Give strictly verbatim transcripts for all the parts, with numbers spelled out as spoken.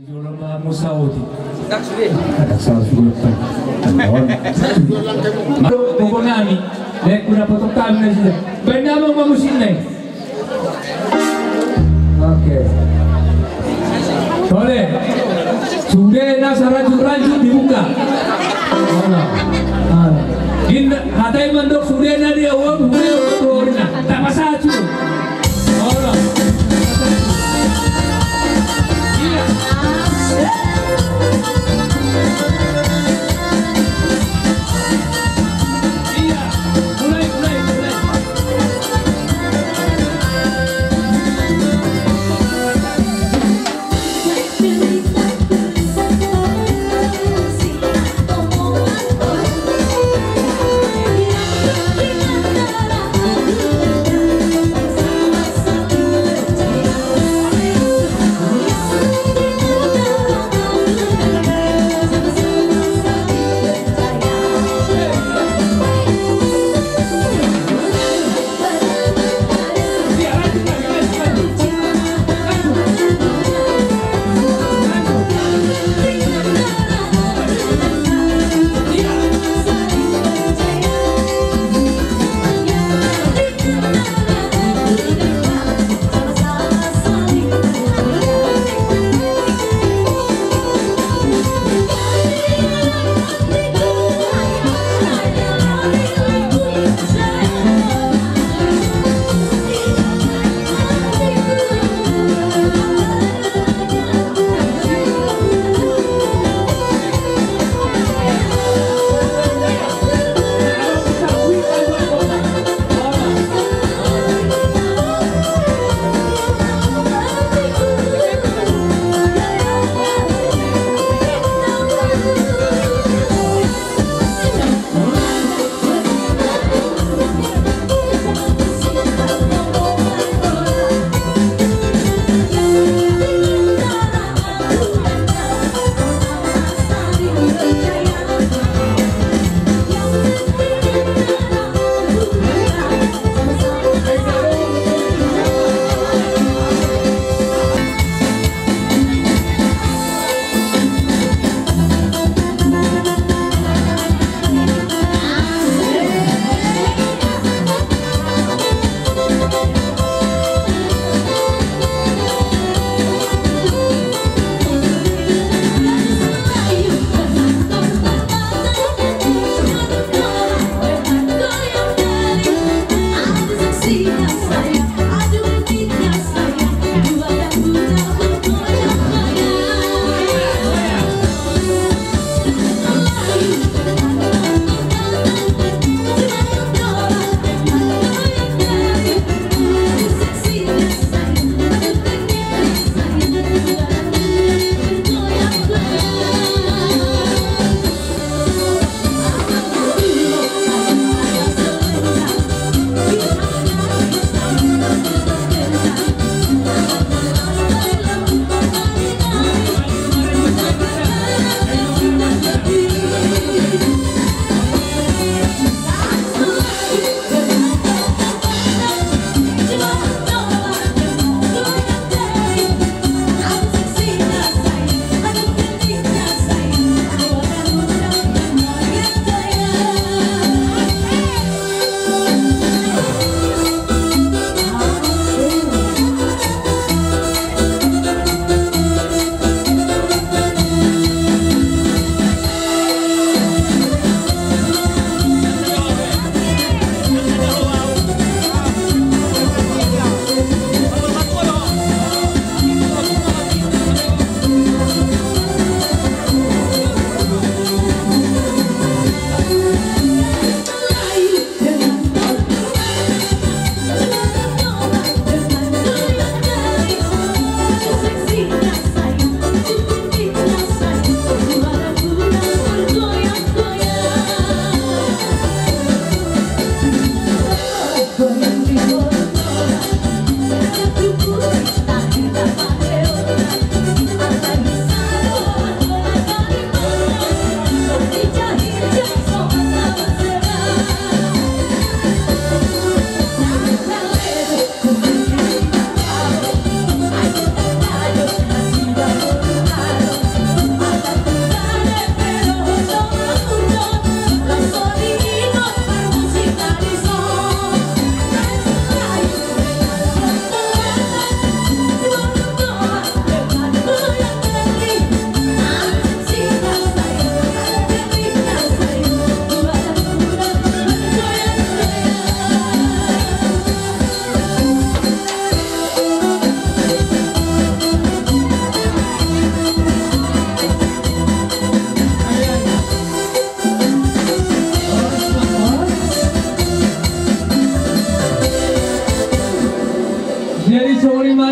Jolo ma musa oti. Ndang sude. Ndang salah sude. Bobo nami. Eh, kuda potong kami na sude. Baen nama ma musikna i. Oke. Boleh. Sude na saranjut-ranjut dibuka. Olo. Olo. Inna, hata i mandok sude na dia uang, sude uang, sude na. Tak masalah, sude.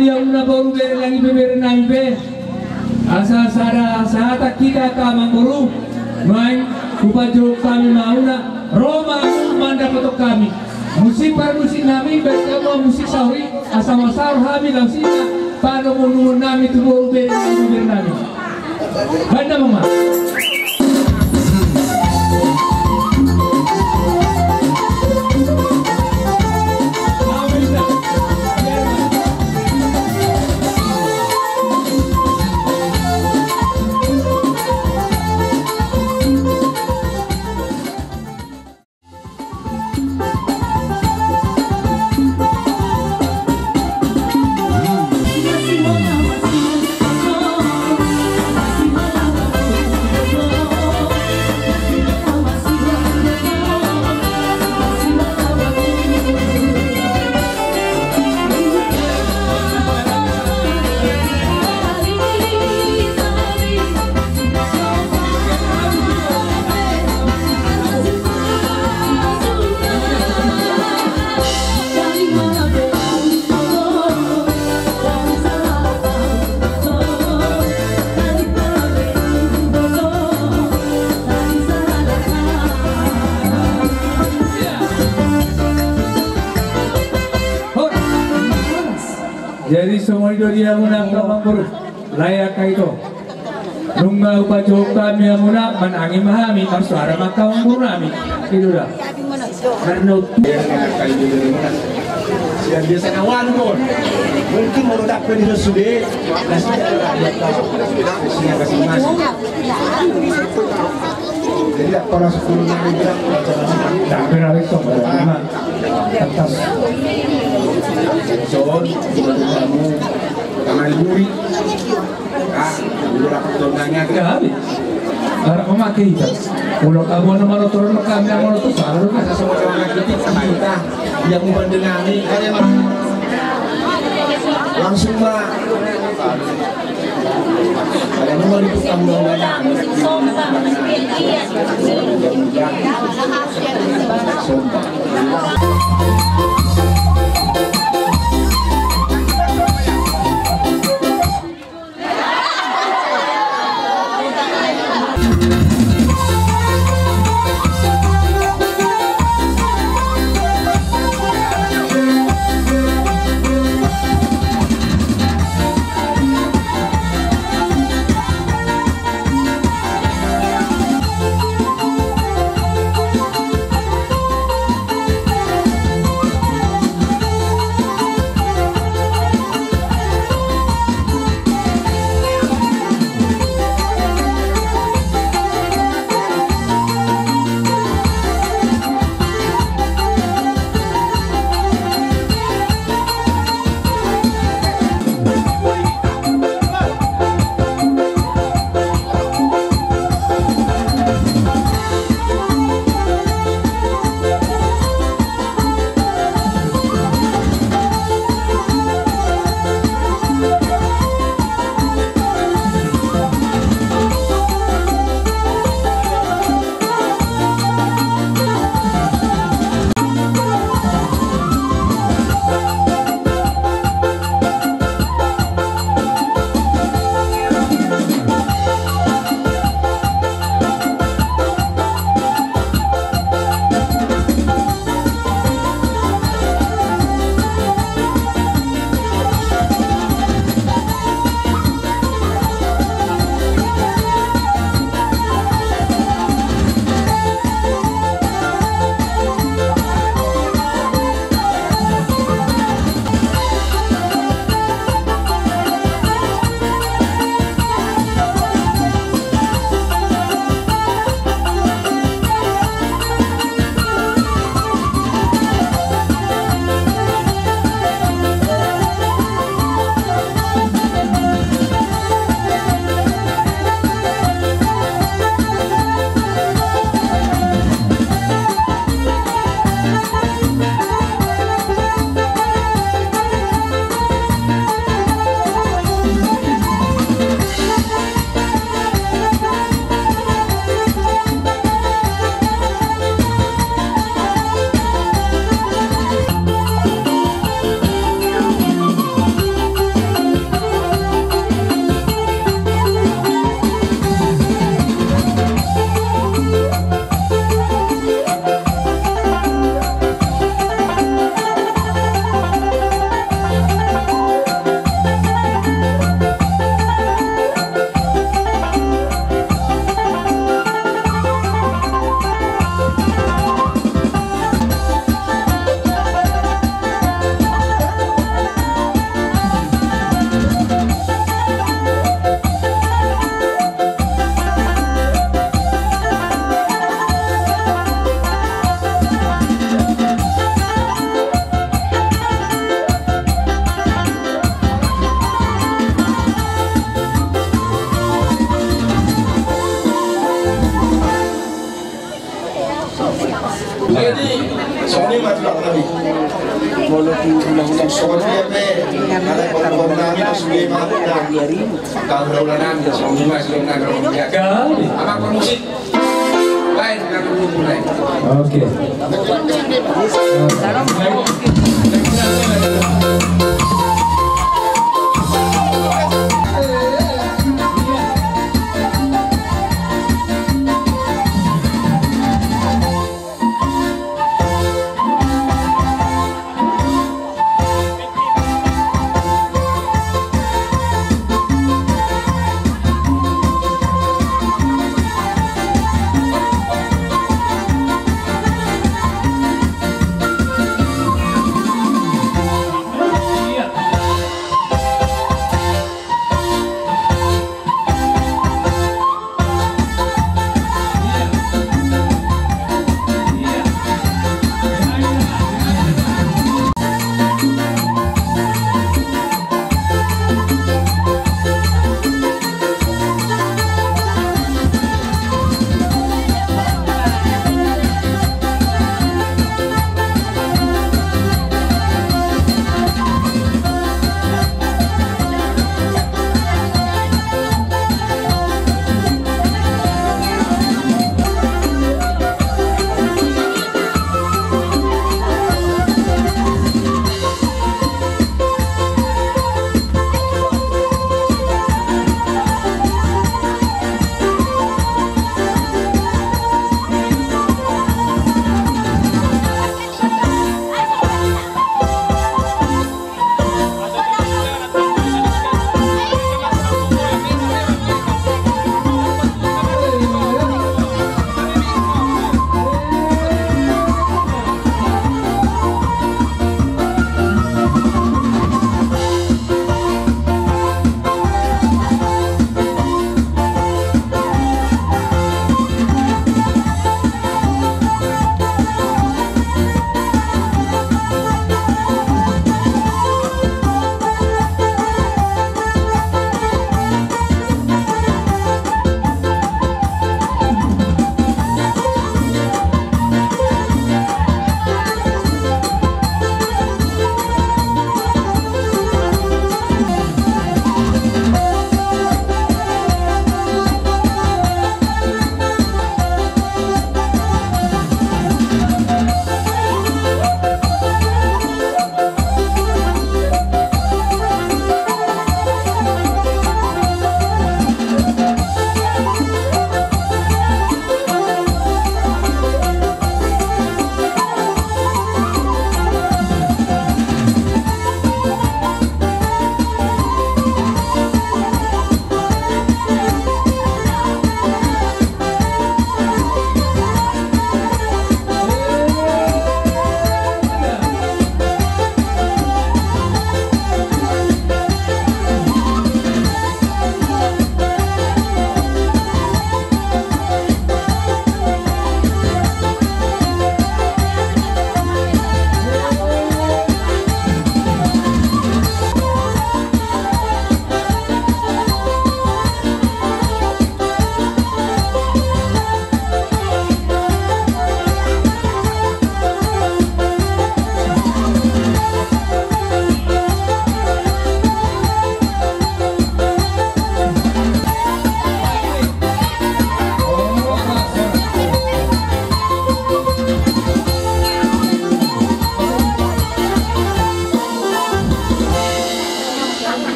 Ia muna boru, bere nami pe, bere nami pe. Asa sada sahata hita angka amangboru. Nuaeng hupajohon hami ma muna, ro ma mandapothon hami. Musik parmusik nami, baen hamu ma musik saor i, asa masaor hami laos i ma panomunomuon nami tu boru, bere nami, bere nami. Baen damang ma. Jadi songon i do di hamuna angka amangboru. Lae angka ito. Nunga hupajohon hami hamuna, manang i ma hami marsuara ma angka amangboru nami. I do da. Karena sian biasa na wan do. Mungkin molo dapet di sude. Jadi tak pernah sepuluh nami bilang. Tak pernah itu. Atas. Son, kamu tangan duri. Ah, udah dapat donganya. Ya, habis. Barak memakai hita. Ulo kamu nama rotor, nama kami nama rotor, salah lu kan. Asa sama-sama kita, kita. Yang mau dengan ini. Langsung, Pak. Jadi songon i ma tulang nami. Songon i ma tulang nami. Songon i ma tulang nami. Oke.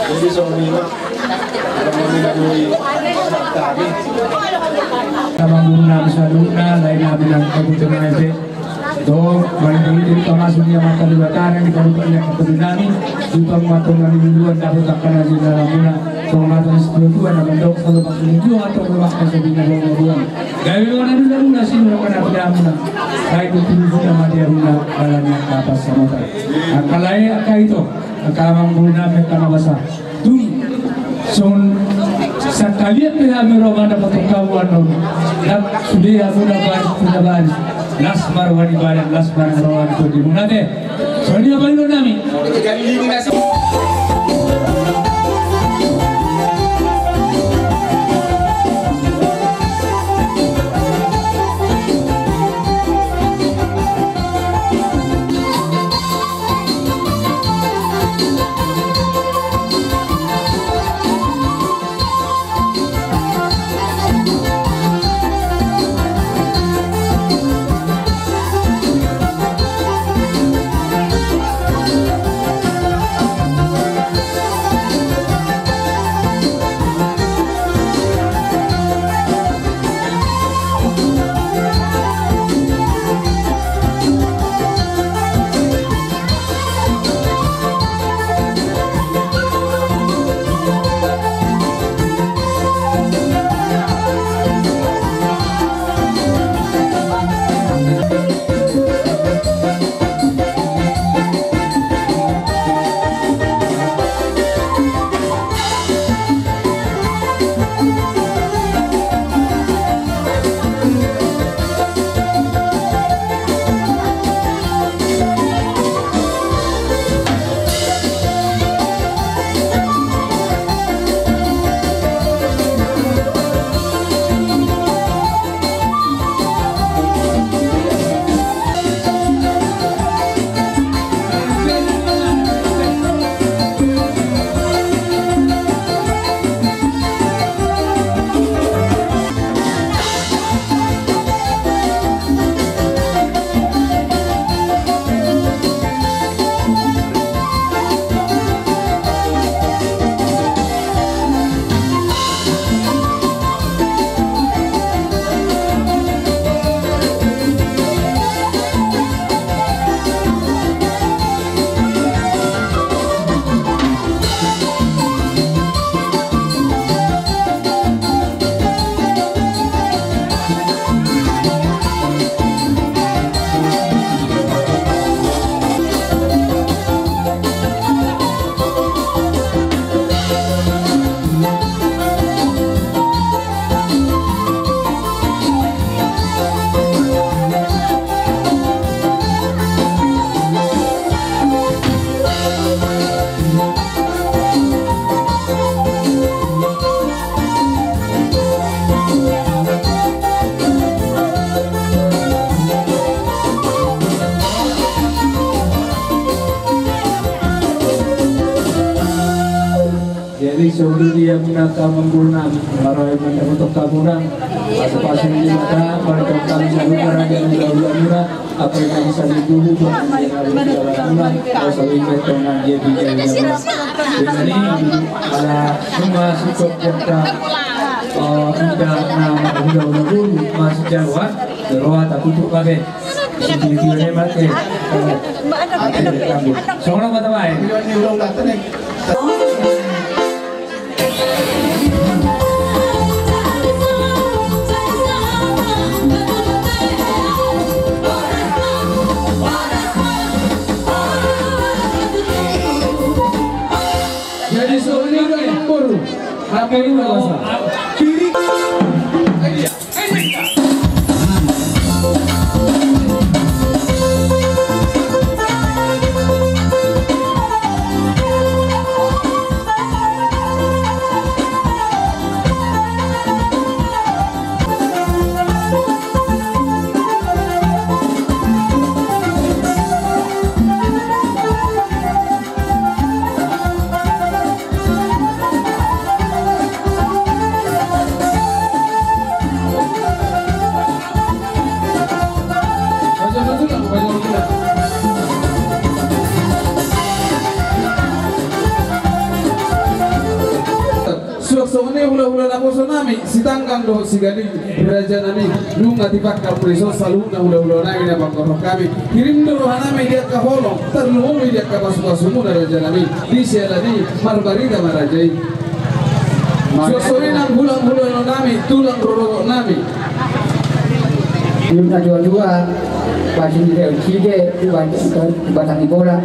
Jadi songon i ma. Amang guru nami saluhutna, lae nami nang kabutuhan nami pe. Tong, manang di pamasuk ni Amanta Debata nang di kabutuhan ni angka tondi nami, di pangmatuan nami duluan, dapot angka na jinalamuna, tong mata ni situatua na mandok, salu pasu ni jua, tong lemak na sobina bawang. Gabe bona dulu na sini, na pinamuna. Baik itu dulu na madia guna, dalam yang kapas sama. Angka lae, angka ito. Angka amang guru nami, angka na basa. Tung songon sangkalian pe hami ro mandapothon hamu annon. Nang sude hamu na baris tu na baris. Las ma roha ni badan, las ma roha ni tondimuna te. Songon i ma pangidoan nami. Solu dia muna ka mamburu nami, maroi mandapothon hamuna, pasu-pasu ni Debata, marhite hami saluhutna raja ni hulahula muna, apa yang bisa diburu, buat yang hulahula muna, kau selalu ingat dengan dia di dalam muna. Dengan ini, ala nunga sukop kita, eh, ida na hulahula boru, masuk Jawa, roha tak kutuk pakai. Sitio-tio ne mate. Ate, ate, ate. Songon on ma tabaen. Jadi, songon i do, boru. Apa ini, Mas? Kiri. Suang songon i hulahula naposo nami, Sitanggang dohot Sigading. Raja nami, nunga tipak hamu dison saluhutna hulahula nami na pangkorhon hami. Hirim do roha nami di angka holong, tarlumobi di angka pasu-pasumuna raja nami. Di siala ni i marbarita ma raja i. Suang songon i nang hulahula nami, tulang rorobot nami. Hirim na dua-dua, pasti di reu cide, tu batang ni bola.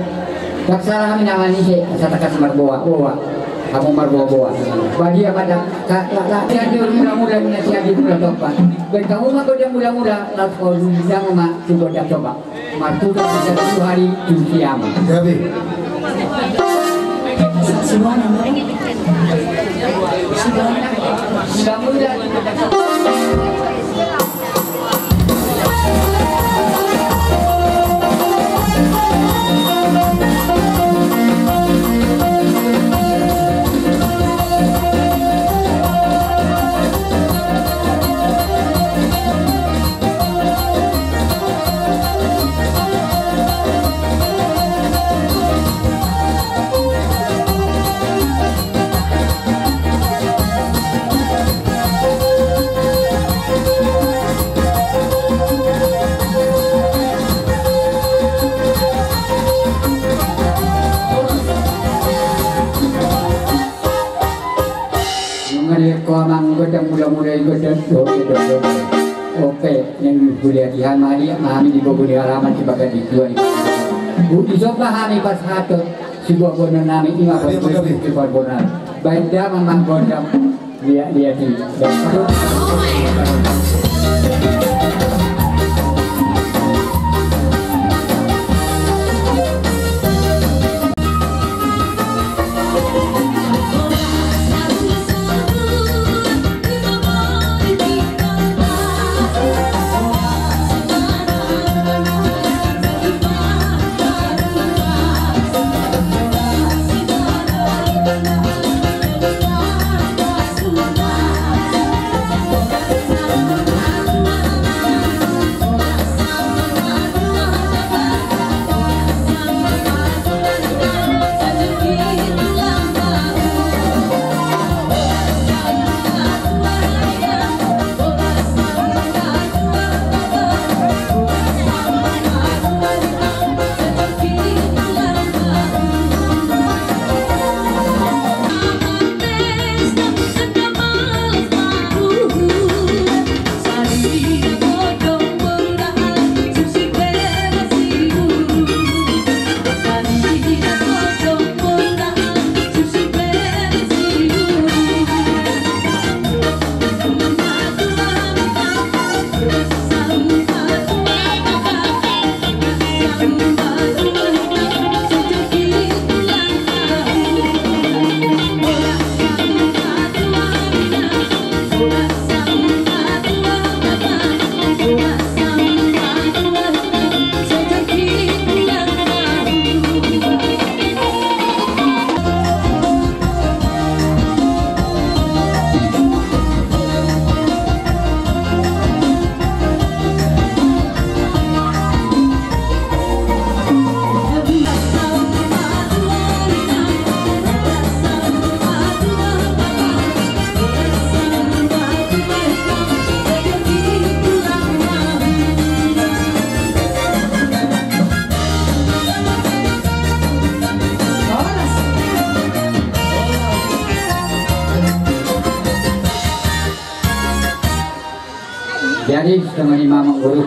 Ndang sala hami na manise, asa tangkas marboa-boa. Hamu marboa-boa. Badia ma da, ka, la, la, sian di mula-mula, na sian di mula tompa. Baen hamu ma gondang mula-mula, laos hamu ma tu gondang tompa. Martutur di satu hari tu siama. Gabe. Mula-mula. Nunga dibaen ho amang gondang mula-mula i, gondang do, gondang do. Ope, naeng huliat i hami, ma hami di bogu ni halaman, di bagas ni tua ni. Budi somba hami pasahathon. Sibuat boanon nami ima. Gabe, gabe. Sibuat boanon. Baen damang ma gondang. Liat, liat i. Jadi songon i ma amang boru,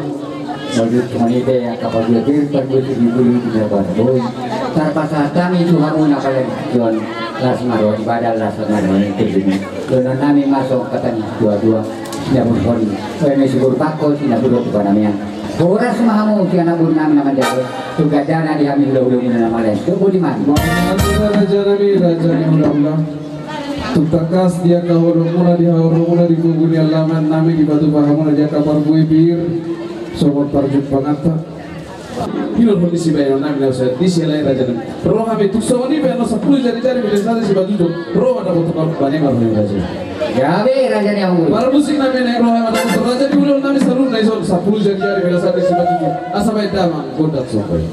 molo songon i pe angka parbue pir, parbue sibibulu di jagoan boi. Tarpasahat hami tu hamu na pala di tingki on, las ma roha di badan, las ma roha di tingki on. Dohonon nami ma songon hata ni situatua, sinaburhon, oi me sibur pangko, sinaburhon tu panamian. Horas ma hamu sian anak boru nami na manjago, tu gandana di hami hulahula ni na male. Tu boti ma. Raja nami, raja ni hulahula. Tung tangkas di angka horongmuna, di horongmuna di pogu ni alaman nami, dipatupa hamuna di angka parbue pir songon parjumpanganta. Hinorhon ni sibahenon nami na usa di sialai raja nami. Ro hami tung songon i pe annon sampulu jarijari, beda sari sipatuju. Ro ma dapotan bane ma ro ni raja. Gabe raja ni amang boru. Parmusik nami na ro hami dapotan raja di ulaon nami saluhutna dison, sampulu jarijari, beda sari sipatuju. Asa baen damang gondang songon i.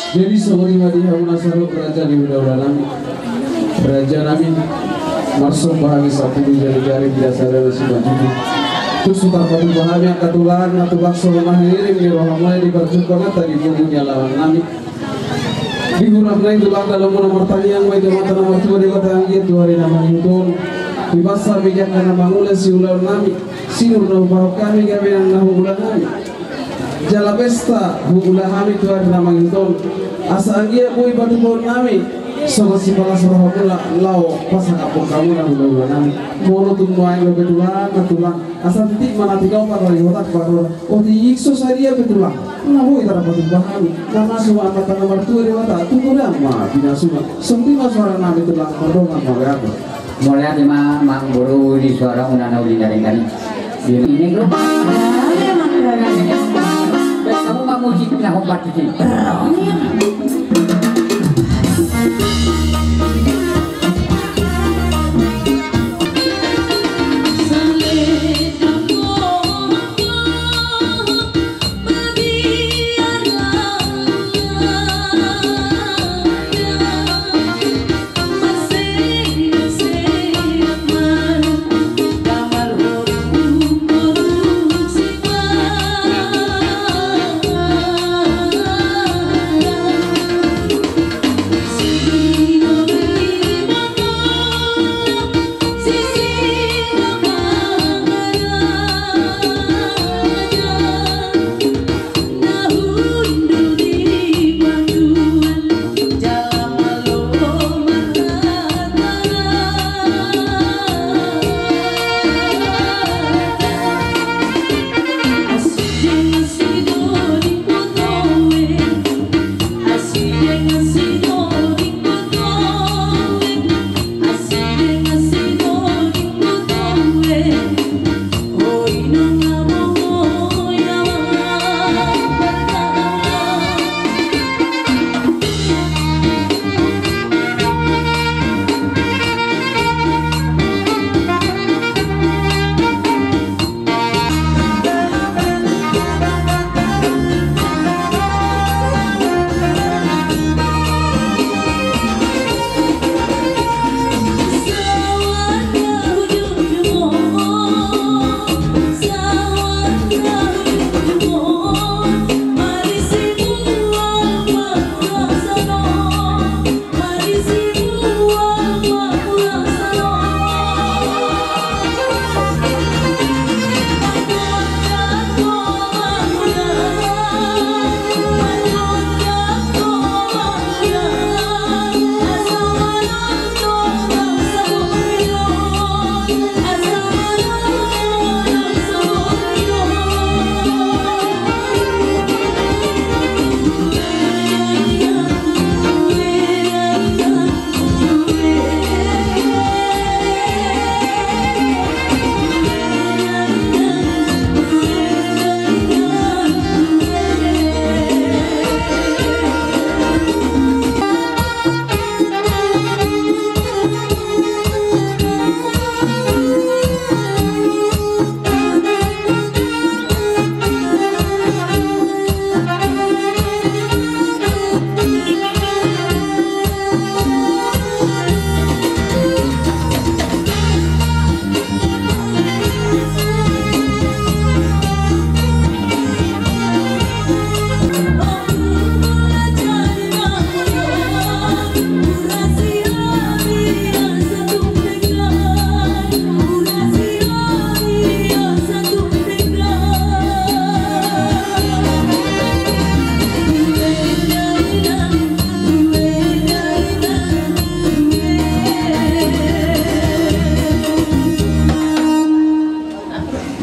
Jadi songon i ma di hamuna saluhut raja ni hulahula nami. Raja nami, marsomba hami sampulu jarijari, beda sada na sipatuju. Tung so tarpatupa hami angka tulang, na tulang songon na hirim ni rohamuna di parjumpanganta di pogu ni alaman nami. Di hurang nai tulang dalan muna martangiang ma i tu Amanta na martua Debata anggiat tu ari na mangihut on. Dipasahat ma i angka na mangula siulaon nami. Sinur na hupahon hami gabe nang na huula hami. Jala pesta huula hami tu ari na mangihut on. Asa anggiat boi patupaon nami songon sipalas rohamuna laho pasangap hamuna hulahula nami. Molo tung nuaeng dope tulang, na tulang. Asa titik ma na tilopa ro di hotangku. Otik so sadia pe tulang, na boi tarpatupa hami. Na pinasu ma Amanta na martua Debata, tu godang ma pinasuna. Songon i ma suara nami tulang, mardongan ma be ahu. Mauliate ma amang boru di suaramuna na uli na denggan i. Di ini grup. Baen hamu ma musik na hombar di sini.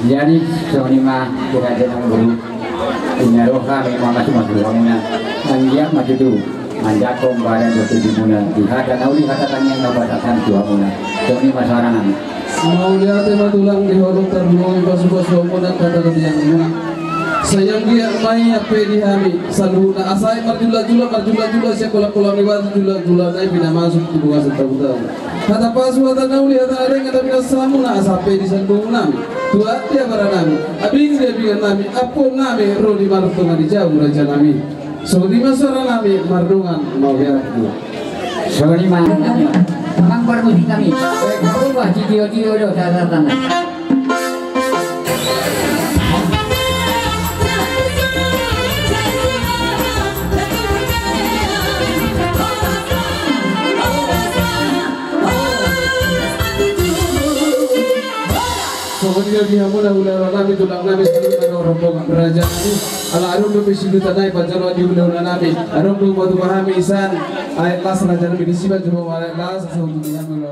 Jadi songon i ma hata-hata na mangolu. Inna roha memang masuk-masuk hamuna. Anggiat ma tutu manjangkon badan dohot tondimuna di hata na uli, hata tangiang na hupatahon tu hamuna. Songon i ma saorangan. Mauliate ma tulang di horong tarbulung, pasu-pasu hamuna hata tangiangmuna. Sai anggiat ma i ampe di hami saluhutna, asa i marjula-jula, marjula-jula sian kolam-kolam ni batu, jula-jula nai pinamasuk tu bagasan tahu-tahu. Hata pasu, hata na uli, hata na denggan na pinasahat hamuna, asa ampe di saluhutna. Tuat di abaran nami, abing di abingan nami, ampuon nami ro di martonga ni jabu raja nami. Songon i ma saorangan nami, mardongan mauliate. Songon i ma nami. Amang parmusik nami. Baik, marubah, jitio-tio do catatan. Songon i ma di hamuna hulahula nami, tulang nami, saluhutna rombongan raja nami. Ala adong dope siduta nai pajalo di hulahula nami. Adong do patupa hami sian aek las raja nami, disi ma jumolo aek las, songon i ma di hamuna.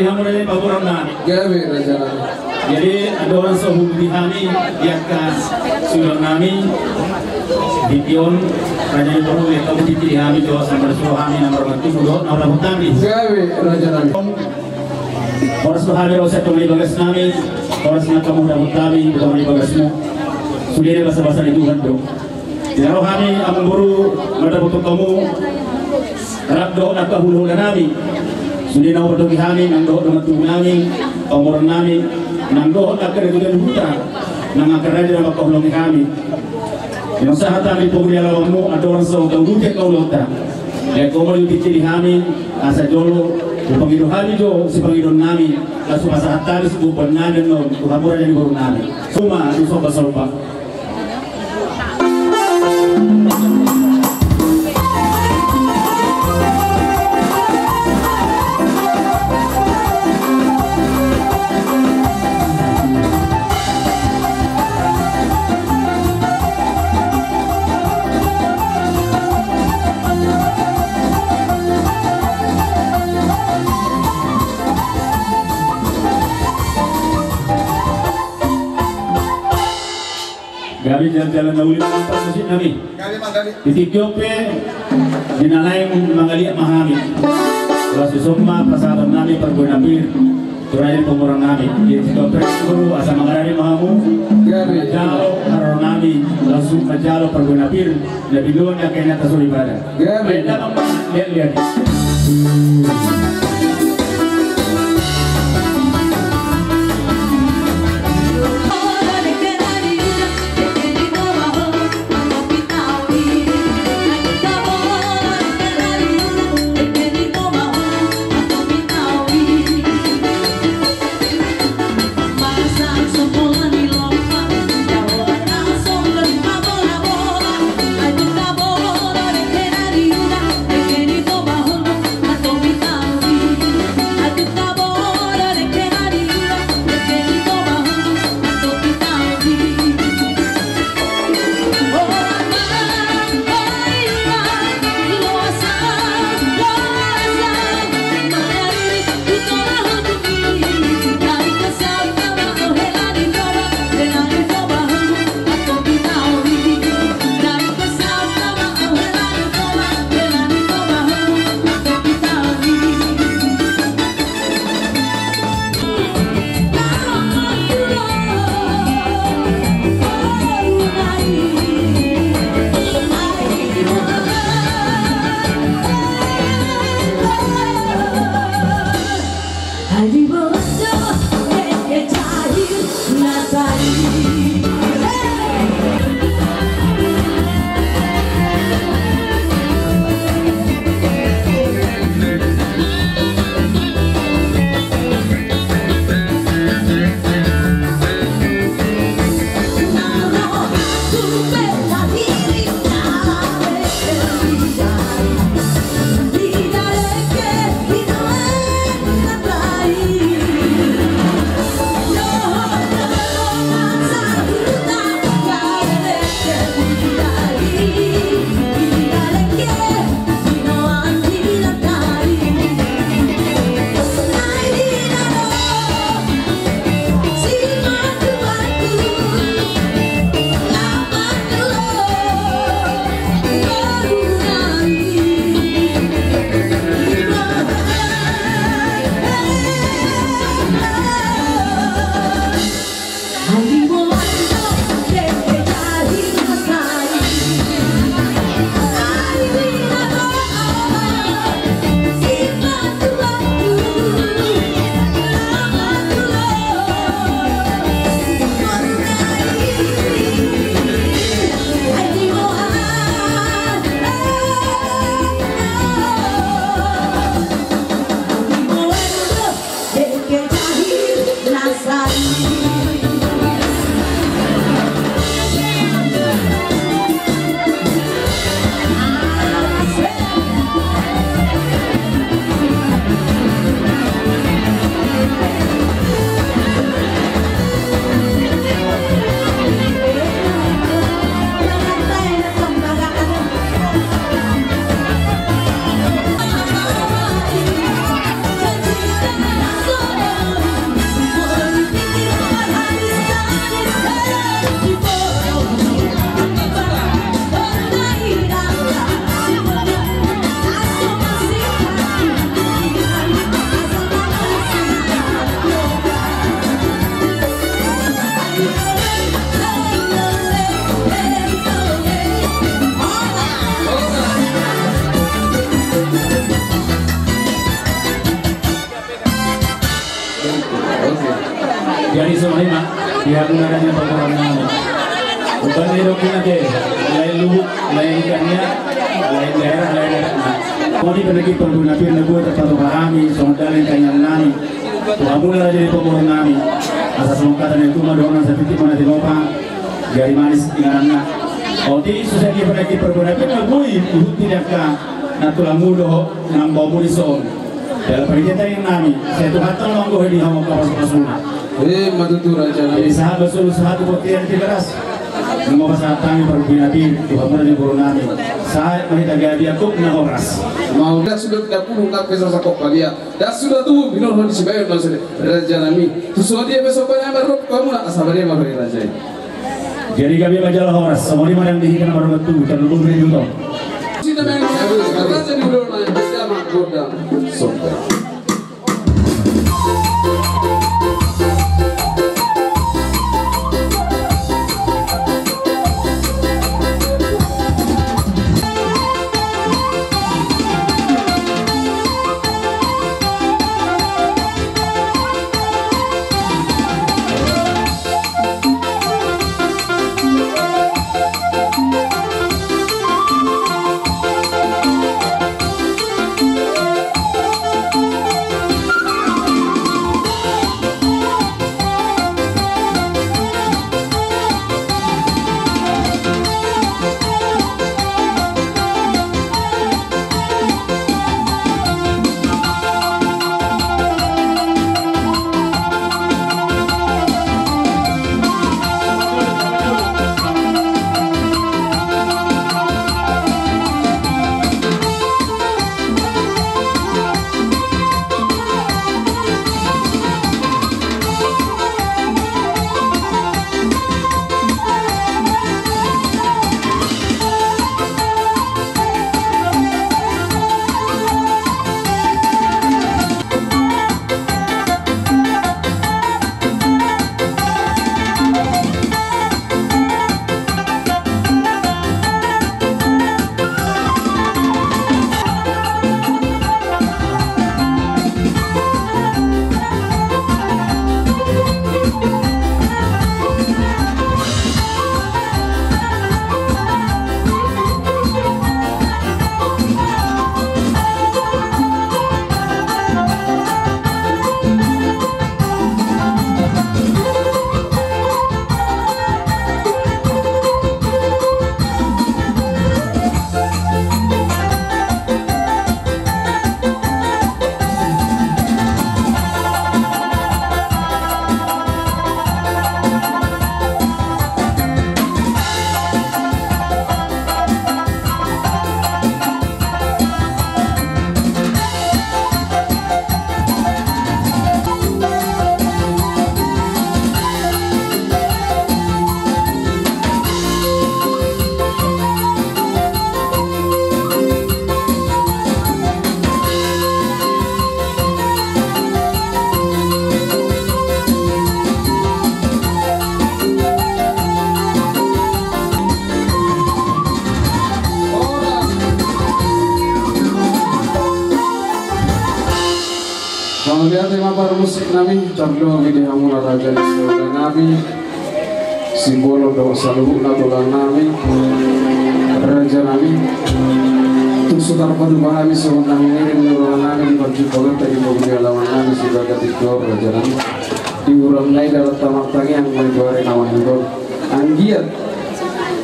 Gabe, raja nami. Jadi, andorang so hubuti hami di angka suhut nami, di tion, raja ni boru, di tion, di hami, jo, sambil suruh hami, nomor satu, dua, nomor satu, hami. Gabe, raja nami. Horas ma hami ro sian tonga ni bagas nami, horas ma hamu ro sian tonga ni bagasmu. Sude na basa-basa ni Tuhan do. Di na ro hami amangboru mandapothon hamu, rap dohot angka hulahula nami. Sude na hupandoki hami, nang dohot dongan tubu nami, pamoruon nami, nang dohot angka na di huta, nang angka raja na mangkaholongi hami. Di na sahat hami di pogu ni alamanmu, andorang so huuduti angka ulaonta. Lae, ho ma dipinta di hami, asa jolo, hupangido hami jo sipangidoan nami, laos hupasahat hami siboanboan nami annon tu hamu raja ni boru nami. Suma, tu somba-somba. Gabe jalan-jalan na uli ma pasu si nami. Gabe ma gabe. Di tingki on pe di na lain mangaliat ma hami. Laos dison ma pasahaton nami parbue na pir tu raja ni pamoruon nami. Di tingki on pe guru asa mangarade ma hamu. Gabe. Jalo haroro nami laos manjalo parbue na pir. Na binuan na kena tasolipada. Gabe. Lihat-lihat. Songon i ma di hamuna raja ni pamoruon nami. Umbahen didok hami ate, lain lubuk, lain ikannya, lain daerah, lain adatna. Songon i pe nangkin parbue na pir na boi tarpatupa hami songon dalek ni tangiang nami tu hamuna raja ni pamoruon nami. Asa songon hata ni natuatua ma dohonon, sapitik ma na tinopa, gari manis ingananna. Otik, so sadia pe nangkin parbue na pir na boi huhut di angka nantulangmu dohot nambamu dison. Jala panitia tangiang nami, sai Tuhanta ma manggohi di hamu angka pasupasuna. Emma tutu raja nami. Jadi sahat ma solu, sahat tu bontean Tigaras. Nunga pasahat hami parbue na pir tu hamuna raja ni pamoruon nami. Sahat ma hita gabe angkup na horas. Mauliate suda pinapulu nang pe sasakop padia. Ndang suda tubu binorhon ni Sibayon na sude raja nami. Tu songon dia pe somba nami marrok tu hamuna, asa badia ma roha ni raja i. Jadi gabe ma jala horas, songon i ma nang di hita na marrok tu, tarlumobi di hita. Sina main, raja ni ulona, jama godang. Somba. Mauliate ma parmusik nami, tarlumobi di hamuna raja ni saudara nami, Simbolon dohot saluhutna tulang nami, raja nami. Tung so tarpatupa hami songon na huiring ni roha nami di parjumpangan ta di poguni alaman nami, Sibaga Tigor, raja nami. Di hurang nai dalan ta martangiang ma di ari na mangihut on. Anggiat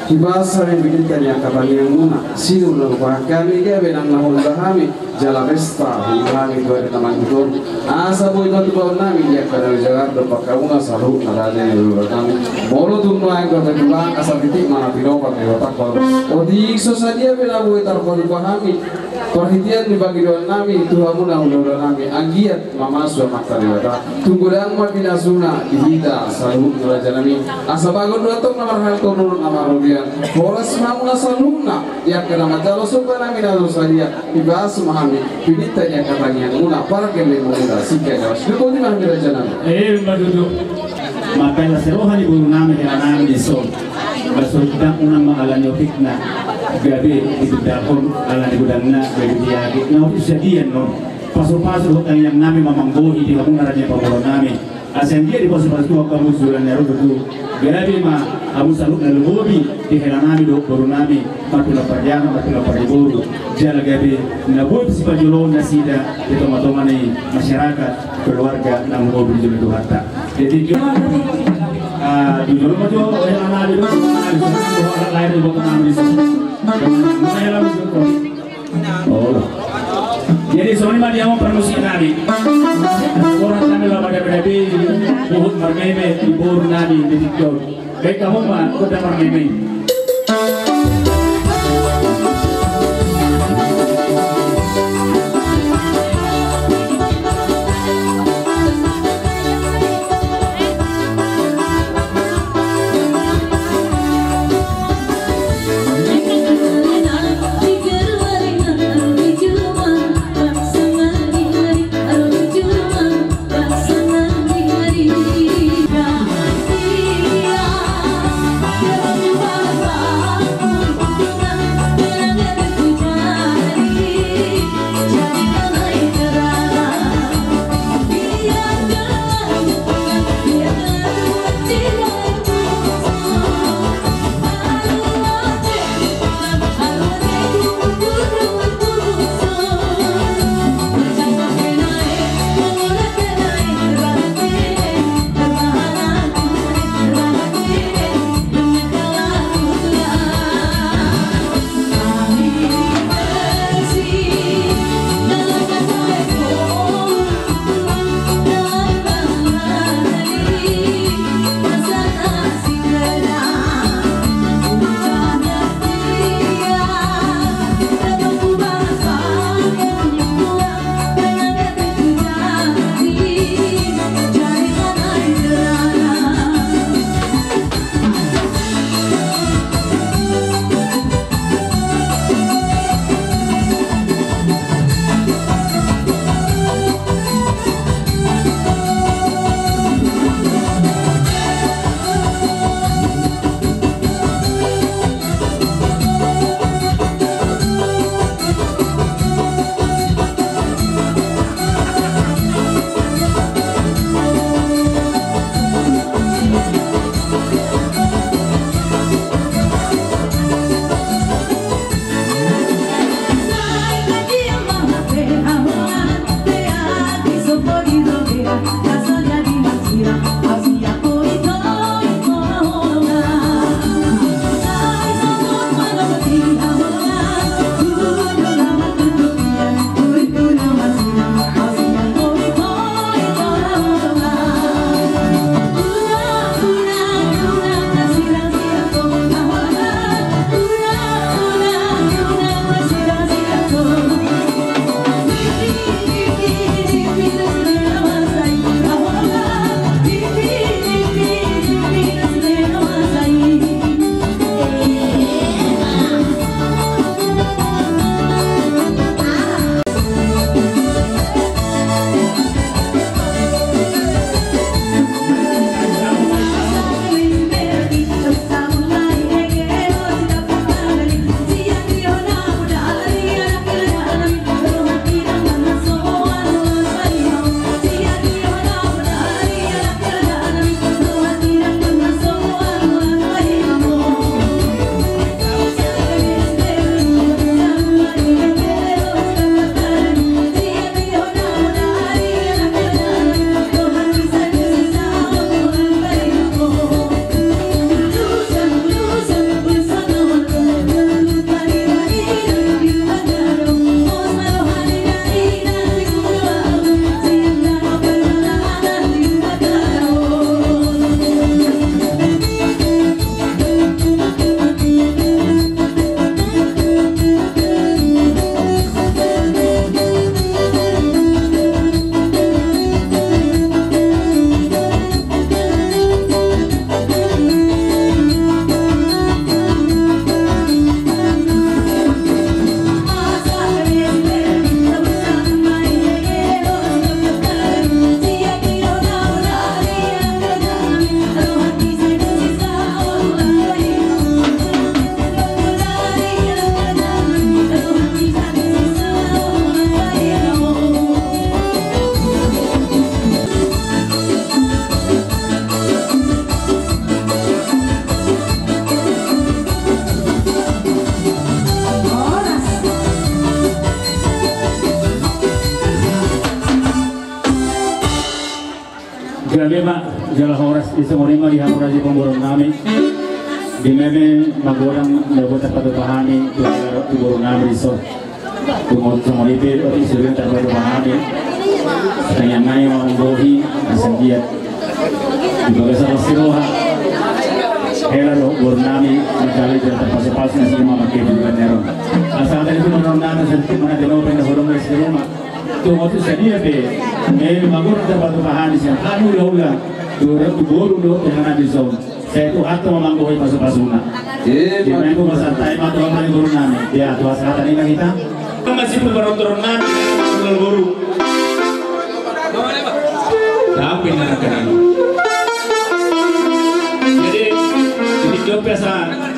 hibasa hami bininta ni angka tangiangmuna, sinur na hupahan hami, gabe nang na huula hami, jala pesta huula hami tu ari na mangihut on. Asa boi ma tubaon nami di angka na di jagar dohot pangkauna saluhutna raja ni huula nami. Molo tung nuaeng dope tulang, asa pitik ma na pinompar ni Debata. Otik, so sadia pe na boi tarpatupa hami parhitean ni pangidoan nami tu hamuna hulahula nami, anggiat mamasu Amanta Debata. Tung godang ma pinasuna di hita saluhutna raja nami. Asa bagot do antong na marhalto, rurat na marhobas. Horas ma hamuna saluhutna di angka na manjalo somba nami na so sadia. Hibasa ma hami bininta ni angka tangiangmuna, pargellenmuna, singkat na las. Dipoti ma hami raja nami. Emma tutu. Maka las roha ni boru nami, hela nami dison. Baso hita unang ma ala ni otikna, gabe ditindangkon ala ni godangna, gabe diagek na otik sadia non. Pasupasu dohot tangiang nami ma manggohi di hamuna raja ni pamoruon nami. Asa anggiat dipasu-pasu Tuhan hamu sian na ro tu gabe ma hamu saluhutna lumobi di hela nami dohot boru nami, marpinang parjaka, marpinang parboru, jala gabe na boi sipajoloon nasida di tonga-tonga ni masyarakat, keluarga na lumobi di jolo ni Tuhanta. Jadi, ah, di jolo ma jo hela nami dohot boru nami, songon i dohot halak lain di boto nami di son. Hela nami jo. Oh. Jadi songon i ma di hamu parmusik nami. Asa borat nami laho madabe-dabe, huhut marmeme di boru nami di tingki on. Baen hamu ma gondang marmeme. Ima, jala horas, di songon i ma di hamu raja ni pamoruon nami. Di meme magodang na boi tarpatupa hami tu hela dohot tu boru nami dison. Tung songon i pe otik sidari tarpatupa hami. Tangiang nami ma manggohi asa anggiat di bagasan las ni roha, hela dohot boru nami manjalani jala tarpasupasu nasida ma mangkehe di bulan ni ari on. Asa hata ni tu boru nami, asa di mana di na hurang, di na hurang di rumah. Tung otik sadia pe meme magodang tarpatupa hami sian hami hulahula, tu boru dohot tu inang nami dison. Sai Tuhanta ma manggohi pasupasuna. Ima tutu. Ima tutu, santabi ma tu hami boru nami. Ia, tu asa hata ni ma hita. Ima tutu, parantoron nami, boru. Tapi na kanan. Jadi, jadi jawab biasa.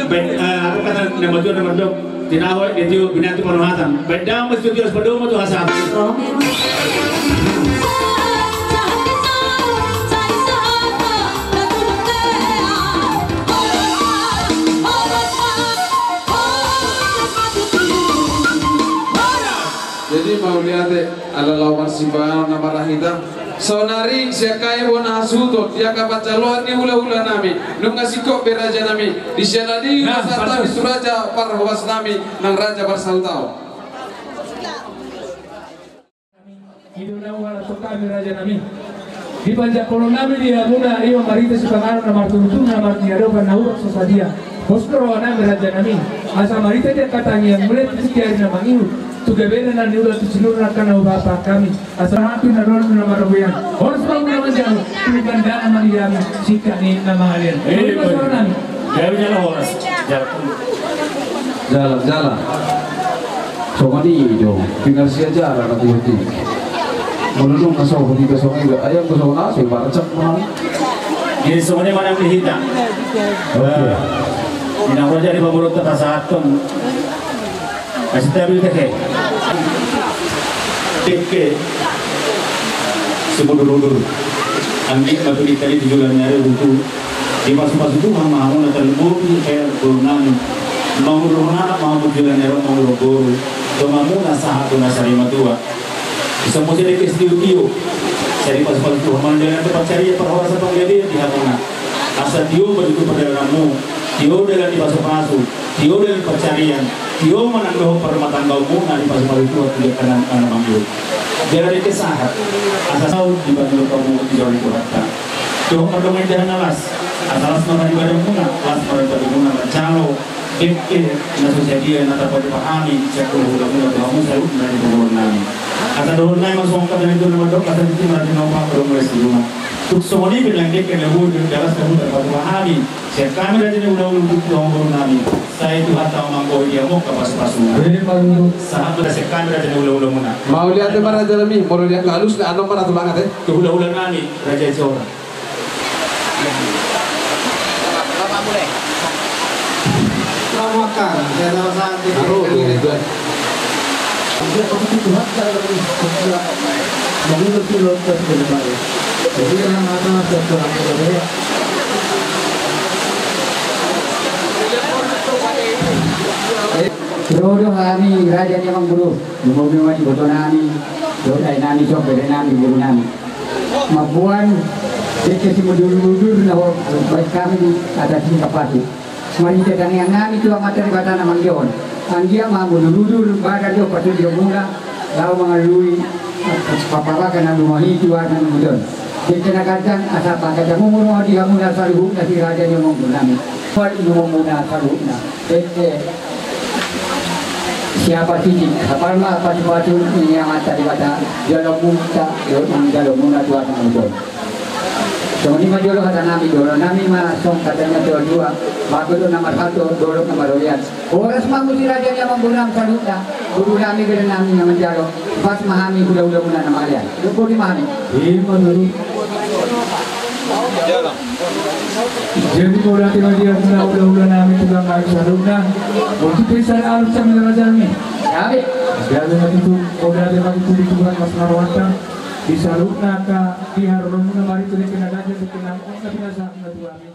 Baik, eh, apa kata nama tuan, nama dok? Tinaho, dia tiu, binatu panuhatan. Baik, damang, mas, tiu, tiu, mas, padomu tu hasat. Jadi mauliate, ala laho marsipaon na marhite. Saonari sian hami bona hasuhuton di angka panjaloan ni hulahula nami, nunga singkop be raja nami, di siala di. Nah, santa pantas. Di tu raja parhoas nami, nang raja parsahutaon. I do na huhalakhon hami raja nami. Di panjangkolon nami di hamuna, ima marhite sipanganon na marturuturu na marniadopan na hurang so sadia. Pos do roha nami raja nami. Asa marhite di angka tangiang mauliate di ari na mangihut. Tu gabe na niula tu sinur na kana uba pa kami. Asa hami na ro na margoyang. Horas ma muna manjalo. Tu gandana ma di hami. Singkat ni na mangalean. Eh, ima tutu. Jalo, jalo, horas. Jalo. Jala, jala. Songon i do, pinarsia jala na tiuti. Molo nunga so, tiga songon i do, ayam do songon aso, ibarat cak mahal. Jadi songon i ma nang di hita. Oke. Eh, inang raja ni pamoruonta pasahathon. Asi tabi teke. Teke. Simudur-udur. Anggiat ma tu di tali tu joloan ni ari tutu. Dipasupasu Tuhan ma hamuna tarlumobi hela boru nami. Mangulahon anak ma hamu tu joloan ni ari on, mangulahon boru. Donganmuna sahat tu na sari matua. Asa muse dengke sitio-tio. Sai dipasupasu Tuhan ma na dalan tu pansarian, parhorasan, panggabean di hamuna. Asa tio ma tutu pardalananmu. Tio dalan ni pasupasu. Tio dalan pansarian, tio ma nang dohot parrumatanggaonmuna, dipasupasu Tuhan tu di angka na mangihut. Jala dengke sahat, asa saut di banua hamu di joloan ni Tuhanta. Dohot mardongan indahan na las, asa las ma paribanmuna, las ma pandidikonmuna manjalo dengke na so sadia na tarpatupa hami sian hulahulamuna tu hamu saluhutna di pamoruon nami. Asa dohonon nami ma songon hata ni tutur na mandok, asa tingki ma raja ni ompang, adong mula si rumah. Tung songon i pe nang dengke na boi di las na boi tarpatupa hami. Sian hami raja ni hulahula tu hamu boru nami, sai Tuhanta ma manggohi di hamu angka pasupasuna. Ima tutu. Sahat ma sian hami raja ni hulahulamuna. Mauliate ma raja nami, molo di angka alusna, adong ma na tulangat, eh. Tu hulahula nami, Raja Jora. Selamat makan, saya sama-sama. Aro, iya. Ro do hami raja ni amangboru, lumobi ma di iboto nami, dohot dae nami, dohot bere nami, boru nami. Mamboan dengke simudur-udur na hubaen hami di atas ni kapasi. Marhite tangiang nami tu Amanta Debata na mangihut. Anggiat ma mudur-udur badan dohot partingkianmuna laho mangalului papabaga na lumobi tu ari na mangihut on. Dengke na ganjang asa pangganjang umur ma di hamuna saluhutna, si raja ni amangboru nami. Pal umurmuna saluhutna. Dengke siapa sini? Sapal ma pasupasu ni Amanta Debata, jaloonmuna, jaloonmuna tu ari na mangihut on. Songon i ma jolo hata nami, dohonon nami ma songon hata ni natuatua, bagot do na marhalto, dolok na marrobean. Horas ma hamu di raja ni amangboru nami saluhutna, boru nami, bere nami na manjalo, pas ma hami hulahulamuna na mangalean. Dohot boru ni ma hami. Ima tutu. Jadi mauliate ma di hamuna hulahula nami tu hami saluhutna. Molo tung pe sada alus hami raja nami. Gabe. Gabe ma tutu, mauliate ma tutu di Tuhan las ni rohanta. Di saluhutna angka di haroromuna marhite dengke na ganjang, dengke na on na pinasahatmuna tu hami.